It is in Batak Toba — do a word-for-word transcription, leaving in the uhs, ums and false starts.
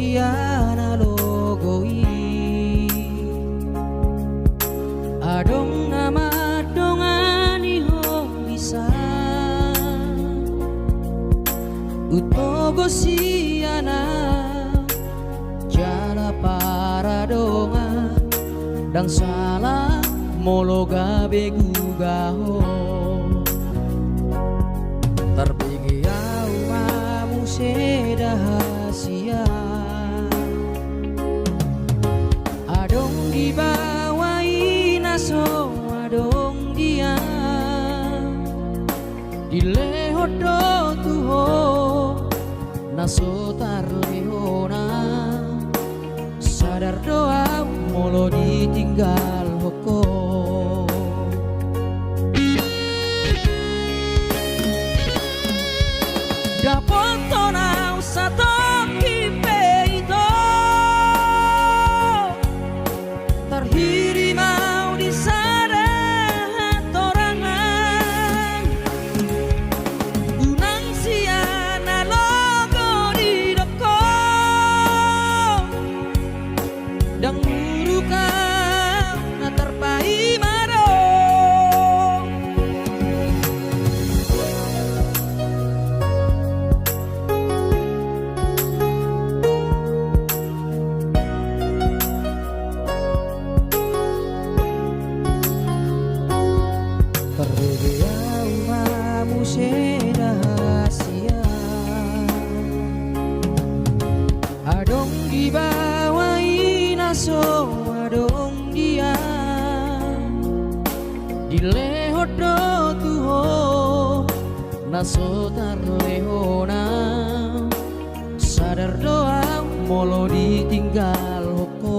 sian na logo i. Adong na mandongani ho di san, hutogo sian au jala paradongan. Ndang sala molo gabe guga ho. Tarbege au ma muse da hasian. Adong di baoa i na so adong di au. Dilehon do tu ho na so tarlehonam. Sadar do au molo ditinggalhon ho. Dapothon au satongkin pe ito. Tarhirim au di sada hatorangan. Unang sian na logo didok ho. Ndang buruk au na tarpaima do. Tarbege au ma muse da hasian. Adong di baoa i na so adong di au. Dilehon do tu ho na so tarlehonam. Sadar do au molo ditinggalhon ho.